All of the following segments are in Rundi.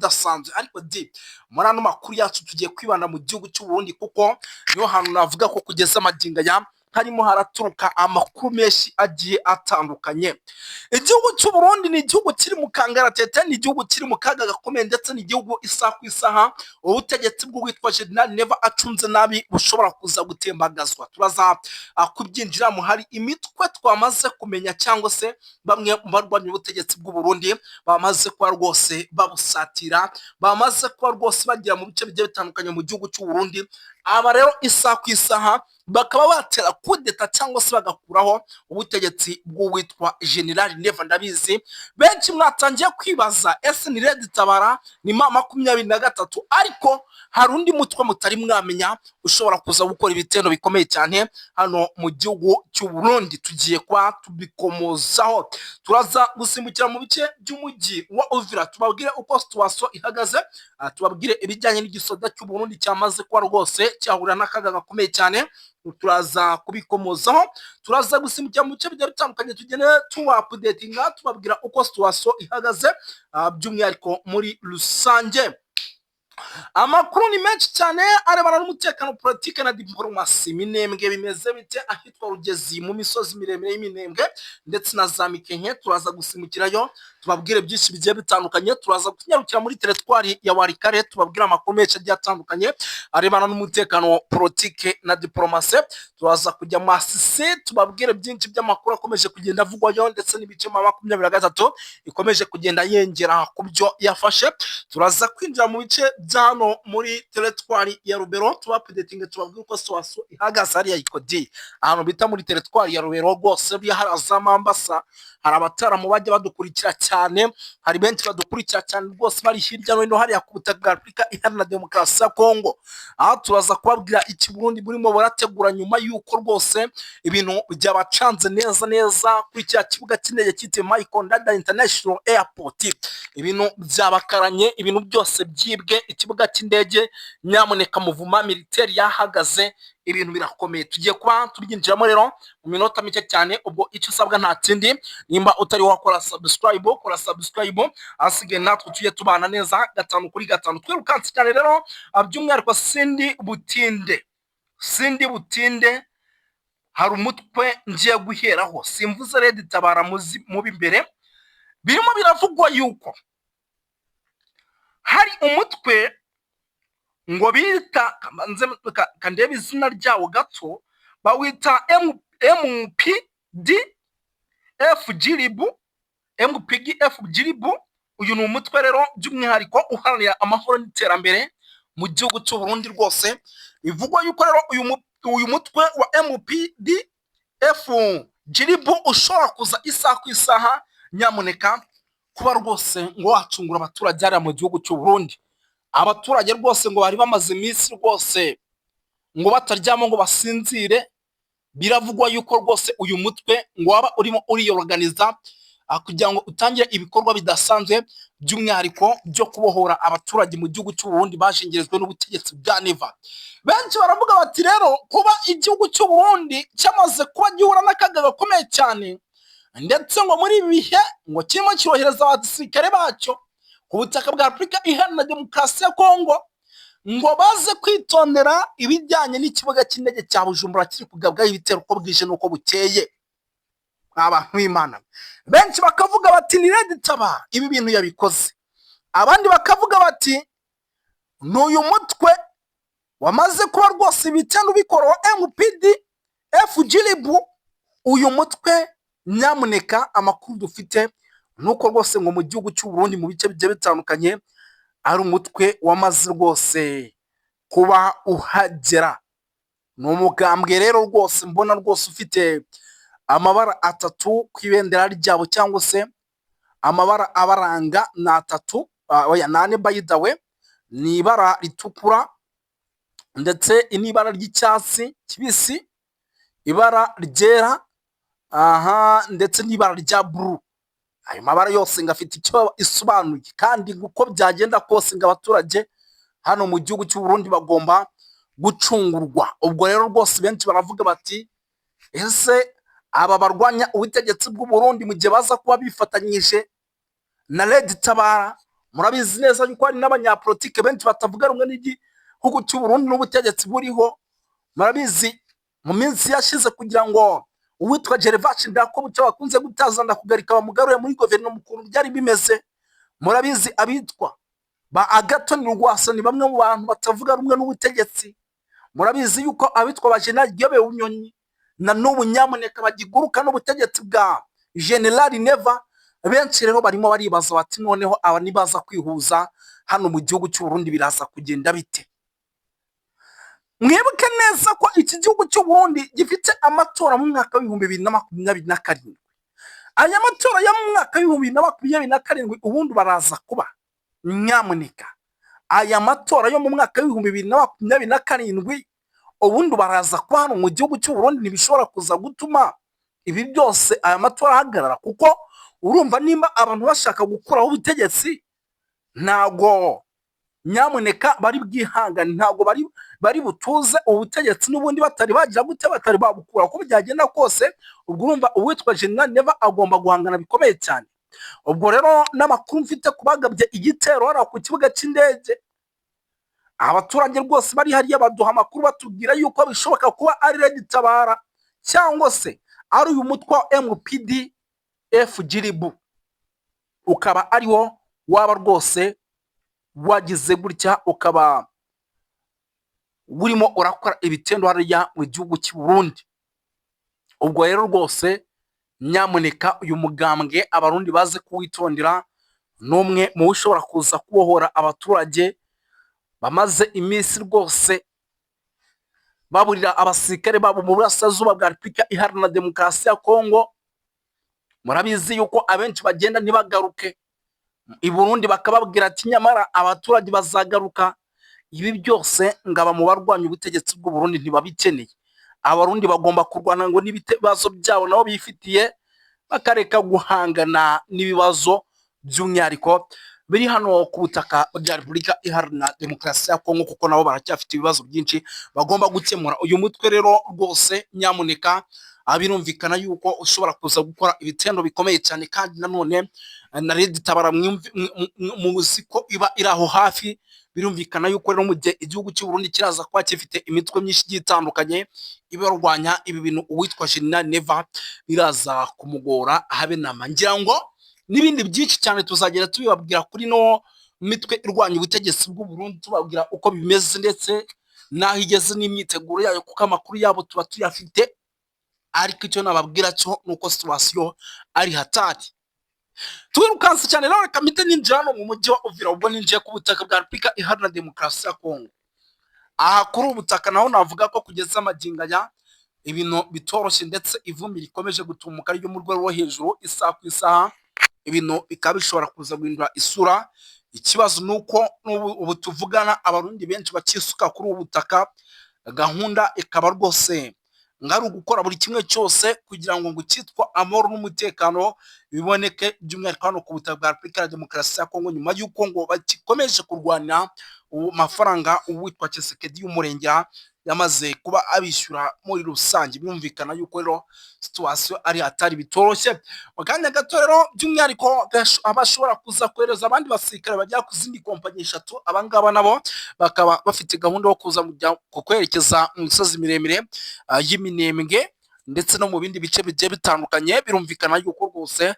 udasanzwe. Ariko di muri ano makuru yacu tugiye kwibanda mu gihugu cy'u Burundi, kuko niho hantu navuga ko kugeza amagingo aya harimo haraturuka amakuru menshi agiye atandukanye. Igihugu cy'u Burundi ni igihugu kiri mu kangaratete, ni igihugu kiri mu kaga gakomeye, ndetse ni igihugu isaha ku isaha ubutegetsi bw'uwitwa General Neva acunze nabi bushobora kuza gutembagazwa. Turaza kubyinjiramo. Hari imitwe twamaze kumenya, cyangwa se bamwe mu barwanya ubutegetsi bw'u Burundi bamaze kuba rwose babusatira, bamaze kuba rwose bagera mu bice bigiye bitandukanye mu gihugu cy'u Burundi. Aba rero isaha ku isaha bakaba batera kudeta cyangwa se bagakuraho ubutegetsi bw'uwitwa General Neva. Ndabizi benshi mwatangiye kwibaza: ese ni Red Tabara, ni M23? Ariko hari undi mutwe mutari mwamenya ushobora kuza gukora ibitero bikomeye cyane hano mu gihugu cy'u Burundi. Tugiye kuba tubikomozaho. Turaza gusimbukira mu bice by'umujyi wa Uvira, tubabwire uko situation ihagaze, tubabwire ibijyanye n'igisoda cy'u Burundi cyamaze kuba rwose cyahurira n'akaga gakomeye cyane. Turaza kubikomozaho. Turaza gusimbukira mu bice bigiye bitandukanye, tugende tuba updatinga, tubabwira uko situation ihagaze by'umwihariko muri rusange. Amakuru ni menshi cyane arebana n'umutekano, politike na diporomasi. Minembwe bimeze bite? Ahitwa Rugezi mu misozi miremire y'Iminembwe ndetse na za Mikenke, turaza gusimukirayo tubabwire byinshi bigiye bitandukanye. Turaza kunyarukira muri teritwari ya Walikale, tubabwire amakuru menshi agiye atandukanye arebana n'umutekano, politike na diporomasi. Turaza kujya Masisi, tubabwire byinshi by'amakuru akomeje kugenda avugwayo, ndetse n'ibice 23 ikomeje kugenda yengera ku byo yafashe. Turaza kwinjira mu bice bya hano muri teritwari ya Rubero, tuba updatinge, tubabwire uko situation ihagaze hariya ikodi, ahantu bita muri teritwari ya Rubero. Rwose buriya hari za Mambasa, hari abataramu bajya badukurikira cyane, hari benshi badukurikira cyane rwose bari hirya no hino hariya ku butaka bwa Repubulika Iharanira Demokarasi ya Kongo. Aha turaza kubabwira iki Burundi burimo burategura nyuma y'uko rwose ibintu byabacanze neza neza kuri cya kibuga cy'indege cyitiriwe Michael Ndadaye International Airport. Ibintu byabakaranye, ibintu byose byibwe, ikibuga cy'indege nyamuneka mouvement militaire yahagaze, ibintu birakomeye. Tugiye kuba tubyinjiramo rero mu minota mike cyane. Ubwo icyo usabwa nta kindi, nimba utari wakora subscribe, kora subscribe, ahasigaye natwe tujye tubana neza gatanu kuri gatanu. Twirukanse cyane rero, by'umwihariko sindi butinde, sindi butinde. Hari umutwe ngiye guheraho, simvuze Red Tabara mubi imbere. Birimo biravugwa yuko hari umutwe ngo bita, kandebe izina ryawo gato, bawita MPD FGRIB, MPG FGRIB. Uyu ni umutwe rero by'umwihariko uharanira amahoro n'iterambere mu gihugu cy'u Burundi. Rwose bivugwa yuko rero uyu mutwe wa MPD FGRIB ushobora kuza isaha ku isaha, nyamuneka, kuba rwose ngo wacungura abaturage hariya mu gihugu cy'u Burundi. Abaturage rwose ngo bari bamaze iminsi rwose ngo bataryama ngo basinzire. Biravugwa yuko rwose uyu mutwe ngo waba urimo uriyoruganiza kugira ngo utangire ibikorwa bidasanzwe, by'umwihariko byo kubohora abaturage mu gihugu cy'u Burundi bashengerejwe n'ubutegetsi bwa Neva. Benshi baravuga bati rero kuba igihugu cy'u Burundi cyamaze kuba gihura n'akaga gakomeye cyane, ndetse ngo muri ibi bihe ngo kirimo kirohereza abasirikare bacyo ku butaka bwa Afurika Iharanira Demokarasi ya Kongo ngo baze kwitondera ibijyanye n'ikibuga cy'indege cya Bujumbura kiri kugabwaho ibitero uko bwije n'uko bukeye. Abantu b'Imana, benshi bakavuga bati ni Red Tabara ibi bintu yabikoze, abandi bakavuga bati ni uyu mutwe wamaze kuba rwose ibitendo ubikora wa MPD FGRIB. Uyu mutwe nyamuneka, amakuru dufite nuko rwose ngo mu gihugu cy'u Burundi mu bice bigiye bitandukanye ari umutwe wamaze rwose kuba uhagera. Ni umugambwe rero rwose mbona rwose ufite amabara atatu ku ibendera ryabo, cyangwa se amabara abaranga ni atatu, oya ni ane by the way: ni ibara ritukura, ndetse n'ibara ry'icyatsi kibisi, ibara ryera, aha ndetse n'ibara rya blue. Ayo mabara yose ngo afite icyo isobanuye, kandi uko byagenda kose ngo abaturage hano mu gihugu cy'u Burundi bagomba gucungurwa. Ubwo rero rwose benshi baravuga bati ese aba barwanya ubutegetsi bw'u Burundi mu gihe baza kuba bifatanyije na Red Tabara Murabizi neza yuko hari n'abanyapolitike benshi batavuga rumwe n'igihugu cy'u Burundi n'ubutegetsi buriho. Murabizi, mu minsi yashize, kugira ngo uwitwa Gervais Ndirakobuca bakunze gutaza Ndakugarika bamugaruye muri guverinoma, ukuntu byari bimeze. Murabizi, abitwa ba Agathon Rwasa ni bamwe mu bantu batavuga rumwe n'ubutegetsi. Murabizi yuko abitwa ba General Guillaume Bunyoni na n'ubu nyamuneka bagiguruka n'ubutegetsi bwa General Neva. Benshi rero barimo baribaza bati: "Noneho aba nibaza kwihuza hano mu gihugu cy'u Burundi, biraza kugenda bite?" Mwibuke neza ko iki gihugu cy'u Burundi gifite amatora mu mwaka w'2027. Aya matora yo mu mwaka w'2027 ubundi baraza kuba, nyamuneka, aya matora yo mu mwaka w'2027 ubundi baraza kuba hano mu gihugu cy'u Burundi, ntibishobora kuza gutuma ibi byose, aya matora ahagarara? Kuko urumva, nimba abantu bashaka gukuraho ubutegetsi, ntago nyamuneka bari bwihangane, ntabwo bari butuze ubutegetsi n'ubundi batari bagira gute, batari babukura. Uko byagenda kose, ubwo urumva uwitwa General Neva agomba guhangana bikomeye cyane. Ubwo rero n'amakuru mfite ku bagabye igitero hariya ku kibuga cy'indege, abaturage rwose bari hariya baduha amakuru, batubwira yuko bishoboka kuba ari Red Tabara cyangwa se ari uyu mutwe wa MPD FGRB, ukaba ariwo waba rwose wagize gutya, ukaba urimo urakora ibitendo hariya mu gihugu cy'u Burundi. Ubwo rero rwose nyamuneka uyu mugambwe Abarundi baze kuwitondera, ni umwe mu ushobora kuza kubohora abaturage bamaze iminsi rwose baburira abasirikare babo mu burasirazuba bwa Repubulika Iharanira Demokarasi ya Kongo. Murabizi yuko abenshi bagenda ntibagaruke i Burundi, bakababwira ati: "Nyamara abaturage bazagaruka." Ibi byose ngo aba mu barwanya ubutegetsi bw'u Burundi ntibabikeneye. Abarundi bagomba kurwana ngo n'ibibazo byabo nabo bifitiye, bakareka guhangana n'ibibazo by'umwihariko biri hano ku butaka bwa Repubulika Iharanira Demokarasi ya Kongo, kuko nabo baracyafite ibibazo byinshi bagomba gukemura. Uyu mutwe rero rwose nyamuneka birumvikana yuko ushobora kuza gukora ibitendo bikomeye cyane, kandi nanone na Red Tabara muzi ko iba iri aho hafi. Birumvikana yuko rero mu gihe igihugu cy'u Burundi kiraza kuba gifite imitwe myinshi igiye itandukanye ibarwanya, ibi bintu uwitwa General Neva biraza kumugora habe nama. Ngira ngo n'ibindi byinshi cyane tuzagenda tubibabwira kuri no mitwe irwanya ubutegetsi bw'u Burundi, tubabwira uko bimeze ndetse n'aho igeze n'imyiteguro yayo, kuko amakuru yabo tuba tuyafite. Ariko icyo nababwira cyo ni uko situation ari hatari. Twirukanse cyane rero, reka mpite ninjira hano mu mujyi wa Uvira. Ubwo ninjiye ku butaka bwa Repubulika Iharanira Demokarasi ya Kongo. Aha kuri ubu butaka naho navuga ko kugeza amagingo aya ibintu bitoroshye, ndetse ivumbi rikomeje gutumuka ryo mu rwego rwo hejuru isaha ku isaha, ibintu bikaba bishobora kuza guhindura isura. Ikibazo ni uko ubu tuvugana Abarundi benshi bakisuka kuri ubu butaka, gahunda ikaba rwose ngo ari ugukora buri kimwe cyose kugira ngo icyitwa amahoro n'umutekano biboneke, by'umwihariko hano ku butaka bwa Repubulika ya Demokarasi ya Kongo, nyuma y'uko ngo bagikomeje kurwanya amafaranga uwitwa Tshisekedi y'umurengera yamaze kuba abishyura muri rusange. Birumvikana yuko rero situation ari hatari, bitoroshye. Mu kanya gato rero, by'umwihariko bashobora kuza kohereza abandi basirikare bagera ku zindi kompanyi eshatu. Abangaba nabo bakaba bafite gahunda yo kuza kwerekeza mu misozi miremire y'Iminembwe ndetse no mu bindi bice bigiye bitandukanye. Birumvikana yuko rwose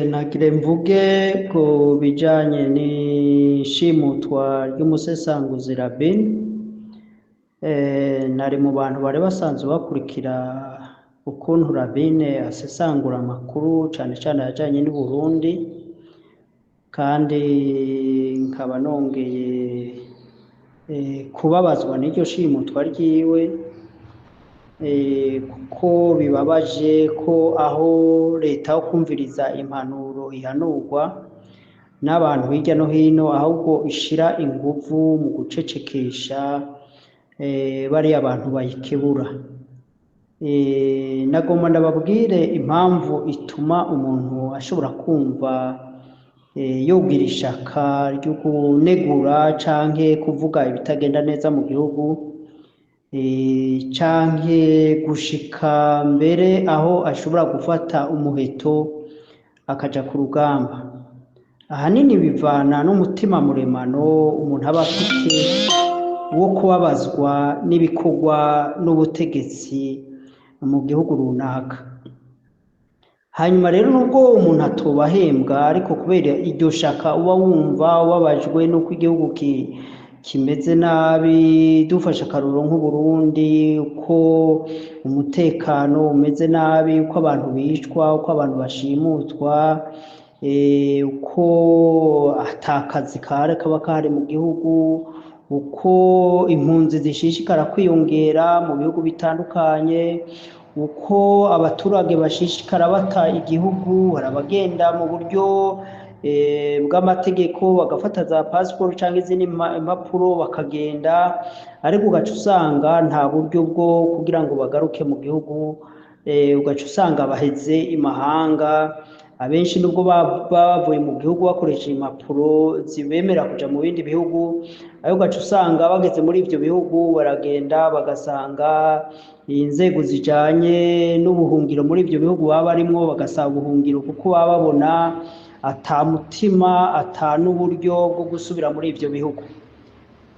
Nagire mvuge ku bijanye n'ishimutwa ry'umusesanguzi Rabin. Nari mu bantu bari basanzwe bakurikira ukuntu Rabine asesangura amakuru, cane cane ajanye n'u Burundi, kandi nkaba nongeye kubabazwa n'iryo shimutwa ryiwe, kuko bibabaje ko aho leta yo kumviriza impanuro ihanurwa n'abantu hirya no hino, ahubwo ishira inguvu mu gucecekesha bariya bantu bayikebura. Nagomba ndababwire impamvu ituma umuntu ashobora kumva yogira ishaka ryo kunegura canke kuvuga ibitagenda neza mu gihugu, canke gushika mbere aho ashobora gufata umuheto. akaja ku rugamba. Ahanini bivana n'umutima muremano umuntu aba afite wo kubabazwa n'ibikorwa n'ubutegetsi mu gihugu runaka. Hanyuma rero nubwo umuntu atoba ahembwa, ariko kubera iryo shaka uba wumva ubabajwe n'uko igihugu kimeze nabi, dufashe akarorero nk'Uburundi, uko umutekano umeze nabi, uko abantu bicwa, uko abantu bashimutwa, uko ata kazi kahari kaba kahari mu gihugu, uko impunzi zishishikara kwiyongera mu bihugu bitandukanye, uko abaturage bashishikara bata igihugu, hari abagenda mu buryo bw'amategeko bagafata za pasiporo canke izindi impapuro bakagenda, ariko ugaca usanga nta buryo bwo kugira ngo bagaruke mu gihugu, ugaca usanga baheze imahanga. Abenshi nubwo bavuye mu gihugu bakoresheje impapuro zibemera kuja mu bindi bihugu, ariko ugaca usanga bageze muri ivyo bihugu baragenda bagasanga inzego zijanye n'ubuhungiro muri ivyo bihugu baba barimwo, bagasaba ubuhungiro kuko baba babona ata mutima ata n'uburyo bwo gusubira muri ivyo bihugu.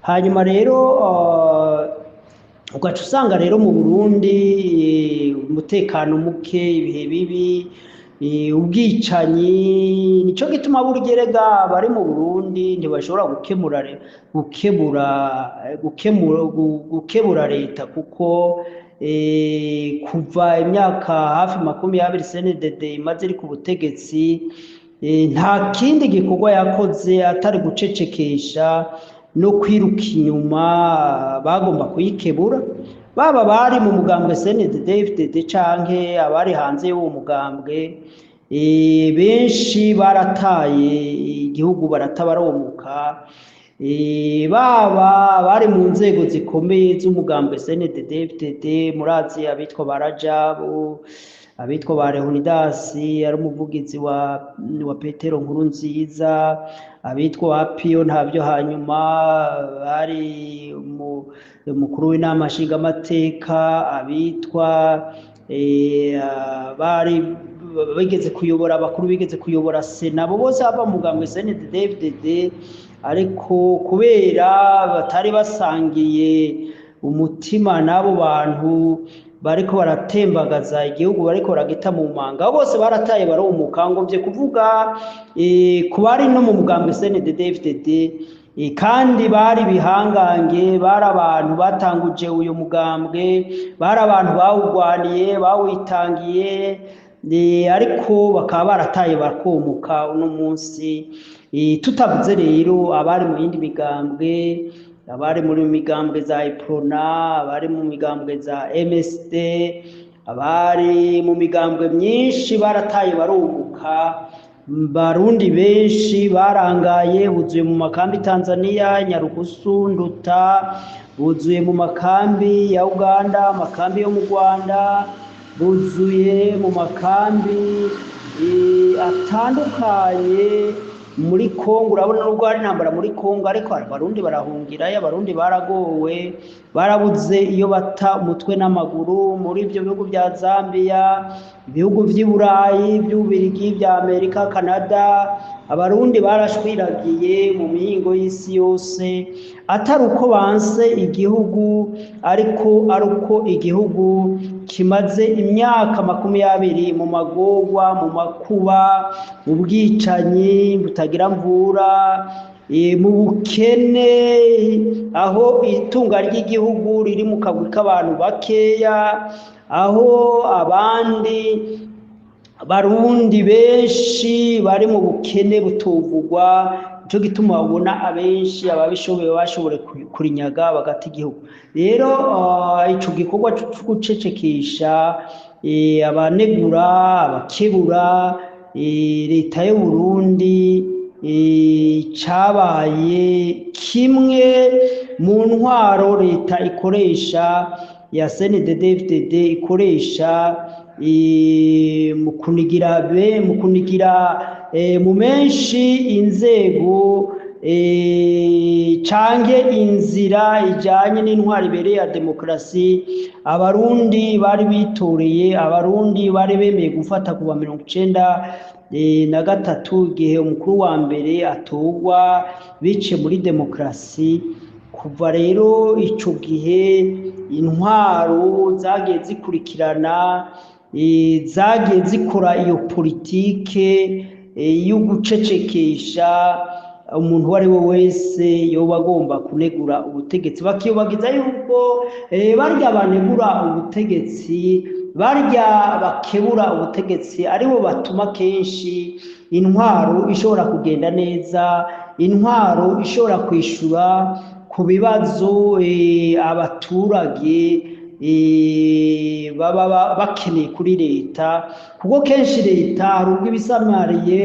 Hanyuma rero ugaca usanga rero mu Burundi umutekano muke, ibihe bibi, ubwicanyi. Nico gituma burya erega abari mu Burundi ntibashobora gukebura leta, kuko kuva imyaka hafi 20 CNDD imaze iri ku butegetsi, nta kindi gikorwa yakoze atari gucecekesha no kwiruka inyuma bagomba kuyikebura, baba bari mu mugambwe CNDD FDD canke abari hanze y'uwo mugambwe. Benshi barataye igihugu baratabaromuka, baba bari mu nzego zikomeye z'umugambwe CNDD FDD, murazi abitwa ba Rajabu, abitwa ba Leonidas ari umuvugizi wa Petero Nkurunziza, abitwa ba Pio Ntavyo, hanyuma bari umukuru w'inama nshingamateka, abitwa bari bigeze kuyobora abakuru bigeze kuyobora sena, abo bose bava mu mugambwe CNDD FDD, ariko kubera batari basangiye umutima n'abo bantu bariko baratembagaza igihugu, bariko baragita mu manga, bose barataye barumuka. Ngomvye kuvuga ku bari no mu mugambwe CNDD FDD, kandi bari bihangange, bari abantu batanguje uyu mugambwe, bari abantu bawugwaniye, bawitangiye, ariko bakaba barataye bakomuka uno munsi. Tutavuze rero abari mu yindi migambwe, abari muri migambwe za Iprona, abari mu migambwe za MSD, abari mu migambwe myinshi barataye barunguka. Barundi benshi barangaye, buzuye mu makambi Tanzania, Nyarugusu, Nduta, buzuye mu makambi ya Uganda, amakambi yo mu Rwanda, buzuye mu makambi atandukanye muri Kongo. Urabona nubwo hari intambara muri Kongo, ariko abarundi barahungirayo, abarundi baragowe, barabuze iyo bata umutwe n'amaguru muri ibyo bihugu bya Zambia, ibihugu vy'i Burayi, by'Ububirigi, bya Amerika, Canada. Abarundi barashwiragiye mu mihingo y'isi yose, atari uko banse igihugu, ariko ari uko igihugu kimaze imyaka 20 mu magorwa, mu makuba, mu bwicanyi butagira mvura, mu bukene, aho itunga ry'igihugu riri mu kagwi k'abantu bakeya, aho abandi barundi benshi bari mu bukene butuvugwa. Nico gituma babona abenshi ababishoboye bashobore kurinyaga bagata igihugu. Rero ico gikorwa co gucecekesha abanegura, abakebura leta y'u Burundi, cabaye kimwe mu ntwaro leta ikoresha ya CNDD-FDD ikoresha mu kunigira mu kunigira mu menshi inzego canke inzira ijanye n'intwaro ibereye ya demokarasi abarundi bari bitoreye, abarundi bari bemeye gufata kuva 91. na 3, igihe umukuru wa mbere atorwa biciye muri demokarasi. Kuva rero ico gihe, intwaro zagiye zikurikirana zagiye zikora iyo politike yo gucecekesha umuntu uwo ari we wese yoba agomba kunegura ubutegetsi, bakiyobagiza yuko barya banegura ubutegetsi, barya bakebura ubutegetsi, aribo batuma kenshi intwaro ishobora kugenda neza, intwaro ishobora kwishura ku bibazo abaturage baba bakeneye kuri leta, kuko kenshi leta hari ubwo ibisamariye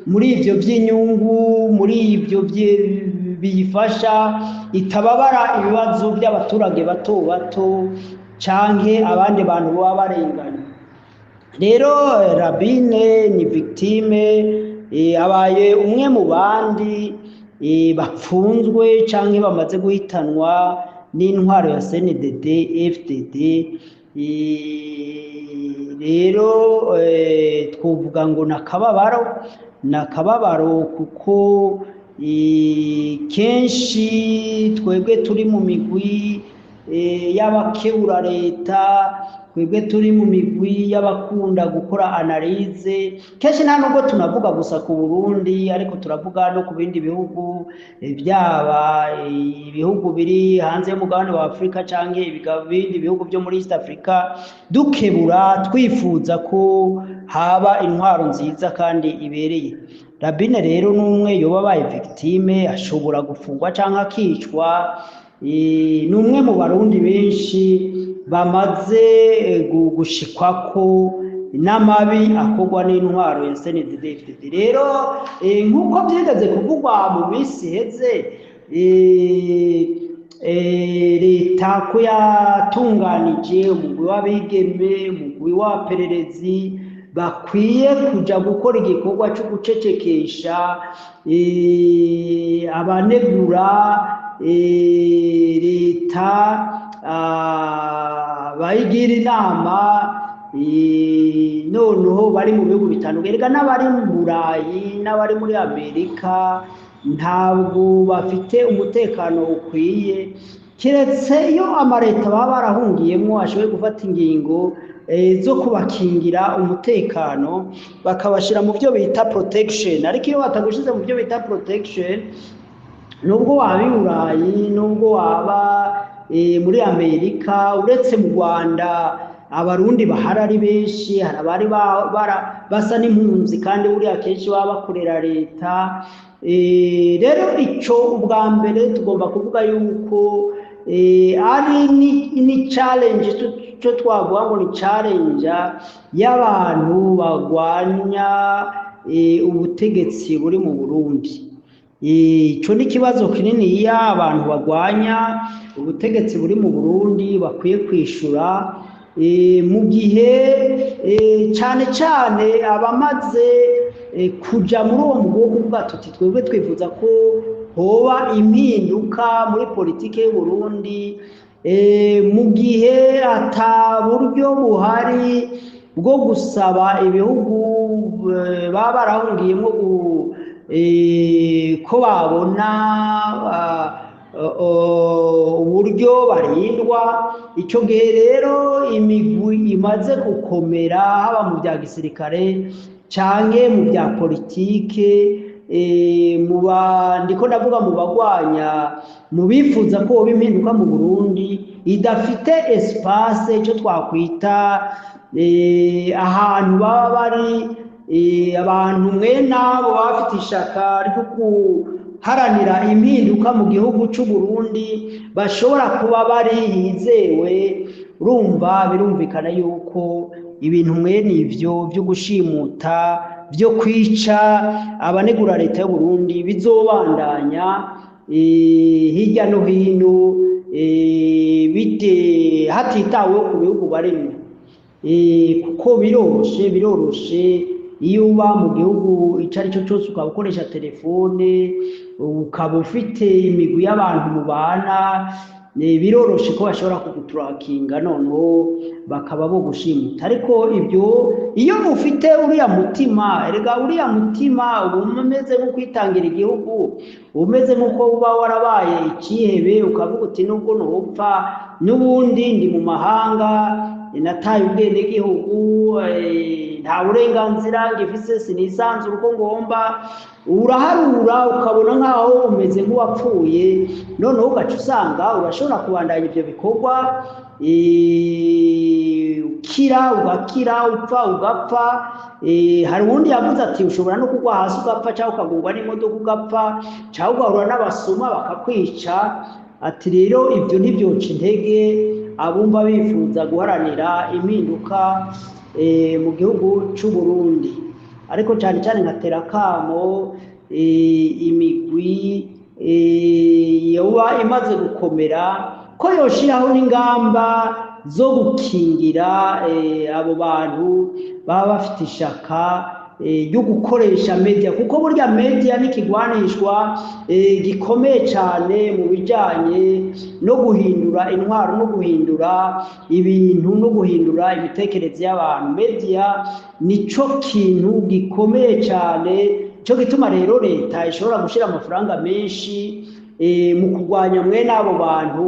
muri ivyo vy'inyungu, muri ivyo biyifasha, itababara ibibazo by'abaturage bato bato canke abandi bantu baba barengana. Rero Rabine ni victime, abaye umwe mu bandi bapfunzwe canke bamaze guhitanwa n'intwaro ya CNDD FDD. Rero twovuga ngo nakababaro, nakababaro, kuko kenshi twebwe turi mu migwi y'abakebura leta, twebwe turi mu migwi y'abakunda gukora analyse, kenshi nta nubwo tunavuga gusa ku Burundi, ariko turavuga no ku bindi bihugu, byaba ibihugu biri hanze y'umugabane wa Afurika canke ibindi bihugu byo muri East Africa, dukebura twifuza ko haba intwaro nziza kandi ibereye. Rabine rero n'umwe yoba abaye victime, ashobora gufungwa canke akicwa. Ni umwe mu Barundi benshi bamaze gushikwako n'amabi akorwa n'intwaro ya CNDD-FDD. Rero nk'uko byigeze kuvugwa mu minsi iheze, leta ko yatunganije umugwi w'abigeme, umugwi w'abapererezi bakwiye kuja gukora igikorwa cyo gucecekesha abanegura leta, bayigira inama, noneho bari mu bihugu bitandukanye. Erega n'abari mu Burayi n'abari muri Amerika ntabwo bafite umutekano ukwiye, keretse iyo amaleta baba barahungiyemo ashoboye gufata ingingo zo kubakingira umutekano, bakabashyira mu byo bita protection. Ariko iyo batagushize mu byo bita protection, nubwo waba i Burayi, nubwo waba muri Amerika, uretse mu Rwanda Abarundi bahari ari benshi, hari abari basa n'impunzi, kandi buriya kenshi baba bakorera leta. Rero ico ubwa mbere tugomba kuvuga yuko ari ni challenge, cyo twavuga ngo ni challenge y'abantu bagwanya ubutegetsi buri mu Burundi. Ico ni ikibazo kininiya abantu bagwanya ubutegetsi buri mu Burundi bakwiye kwishura, mu gihe cane cane abamaze kuja muri uwo mugwi wo kuvuga tuti twebwe twifuza ko hoba impinduka muri politike y'u Burundi, mu gihe ata buryo buhari bwo gusaba ibihugu baba barahungiyemo ko babona uburyo barindwa. Ico gihe rero imigwi imaze gukomera, haba mu bya gisirikare canke mu bya politike, mu ba ndiko ndavuga mu bagwanya, mu bifuza ko hoba impinduka mu Burundi, idafite espace, ico twakwita ahantu baba bari, abantu mwene abo baba bafite ishaka ryo guharanira impinduka mu gihugu c'u Burundi bashobora kuba bari hizewe. Urumva birumvikana yuko ibintu mwene ivyo vyo gushimuta, vyo kwica abanegura leta y'u Burundi bizobandanya hirya no hino, bite hatitaweho ku bihugu barimwo, kuko biroroshe, biroroshe iyo uba mu gihugu ico ari cyo cyose, ukaba ukoresha telefone, ukaba ufite imigwi y'abantu mubana. Biroroshe ko bashobora kuguturakinga, noneho bakaba bo gushimuta. Ariko ibyo, iyo ufite uriya mutima, erega uriya mutima uba umeze nko kwitangira igihugu, umeze nk'uko uba warabaye ikihebe, ukavuga uti: "Nubwo nupfa n'ubundi ndi mu mahanga, nataye ubwenegihugu, nta burenganzira ngifise, sinisanzura uko ngomba." Uraharura ukabona nk'aho umeze nk'uwapfuye, noneho ugaca usanga urashobora kubandanya ibyo bikorwa, ukira ugakira, upfa ugapfa. Hari uwundi yavuze ati: "Ushobora no kugwa hasi ugapfa, cyangwa ukagongwa n'imodoka ugapfa, cyangwa ugahura n'abasuma bakakwica." Ati rero ibyo ntibyoca intege abumva bifuza guharanira impinduka mu gihugu cy'u Burundi. Ariko cyane cyane nkatera akamo imigwi yoba imaze gukomera ko yoshiraho n'ingamba zo gukingira abo bantu baba bafite ishaka ryo gukoresha media, kuko burya media ni ikigwanishwa gikomeye cyane mu bijyanye no guhindura intwaro, no guhindura ibintu, no guhindura imitekerereze y'abantu. Media nico kintu gikomeye cyane. Cyo gituma rero leta ishobora gushyira amafaranga menshi mu kurwanya mwene abo bantu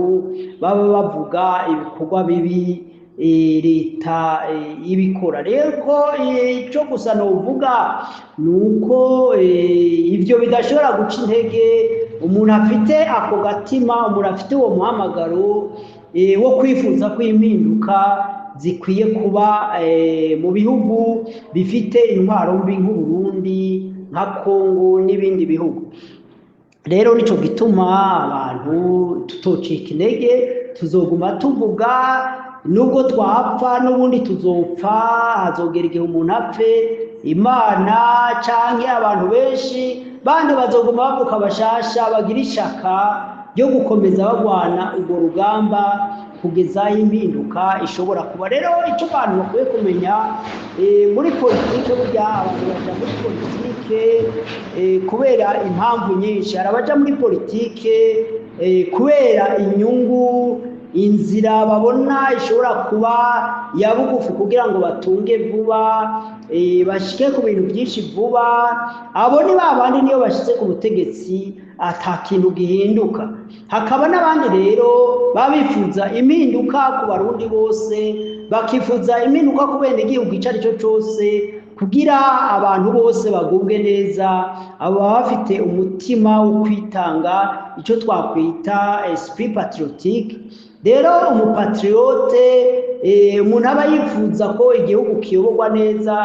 baba bavuga ibikorwa bibi leta ibikora. Rero ko icyo gusa novuga ni uko ibyo bidashobora guca intege umuntu afite ako gatima, umuntu afite uwo muhamagaro wo kwifuza ko impinduka zikwiye kuba mu bihugu bifite intwaro mbi nk'Uburundi, nka Kongo n'ibindi bihugu. Rero nico gituma abantu tutocika intege, tuzoguma tuvuga nubwo twapfa, n'ubundi tuzopfa. Hazogera igihe umuntu apfe, Imana canke abantu benshi bandi bazoguma bavuka bashasha, bagira ishaka ryo gukomeza bagwana urwo rugamba kugeza aho impinduka ishobora kuba. Rero icyo abantu bakwiye kumenya muri politike, burya abantu baja muri politike kubera impamvu nyinshi. Hari abaja muri politike kubera inyungu, inzira babona ishobora kuba ya bugufi kugira ngo batunge vuba, bashike ku bintu byinshi vuba. Abo ni ba bandi niyo bashyize ku butegetsi ata kintu gihinduka. Hakaba n'abandi rero baba bifuza impinduka ku Barundi bose, bakifuza impinduka ku bene igihugu icyo ari cyo cyose, kugira abantu bose bagubwe neza. Abo baba bafite umutima wo kwitanga, icyo twakwita esprit patriotique. Rero umupatriote, umuntu aba yifuza ko igihugu kiyoborwa neza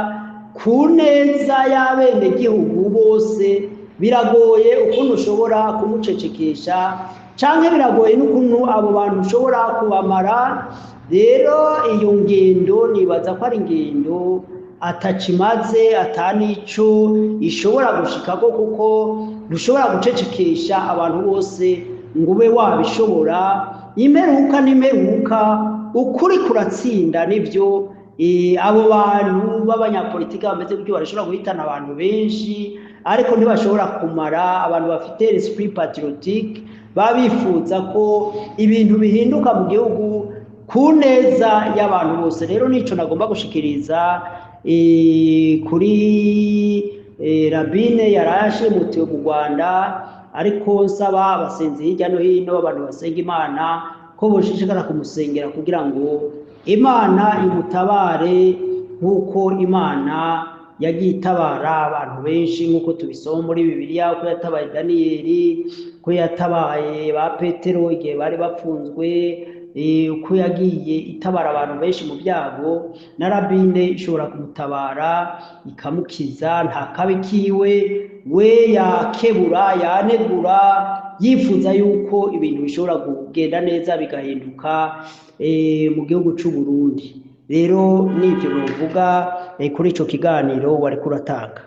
ku neza y'abenegihugu bose, biragoye ukuntu ushobora kumucecekesha, canke biragoye n'ukuntu abo bantu ushobora kubamara. Rero iyo ngendo nibaza ko ari ingendo atakimaze, atanico ishobora gushikako, kuko ntushobora gucecekesha abantu bose ngo ube wabishobora. Imperuka n'imperuka, ukuri kuratsinda. Nibyo, abo bantu b'abanyapolitiki bameze gutyo barashobora guhitana abantu benshi, ariko ntibashobora kumara abantu bafite esprit patriotique, baba bifuza ko ibintu bihinduka mu gihugu ku neza y'abantu bose. Rero nico nagomba gushikiriza kuri Rabine yarashimutiwe mu Rwanda. Ariko nsaba abasenzi hirya no hino, abantu basenga Imana, ko boshishikara kumusengera kugira ngo Imana imutabare, nk'uko Imana yagiye itabara abantu benshi, nk'uko tubisoma muri Bibiliya, ko yatabaye Daniyeli, ko yatabaye ba Petero igihe bari bapfunzwe, uko yagiye itabara abantu benshi mu byago. Na Rabine ishobora kumutabara ikamukiza. Nta kabi kiwe, we yakebura, yanegura, yifuza yuko ibintu bishobora kugenda neza, bigahinduka mu gihugu c'u Burundi. Rero nivyo novuga kuri ico kiganiro wariko uratanga.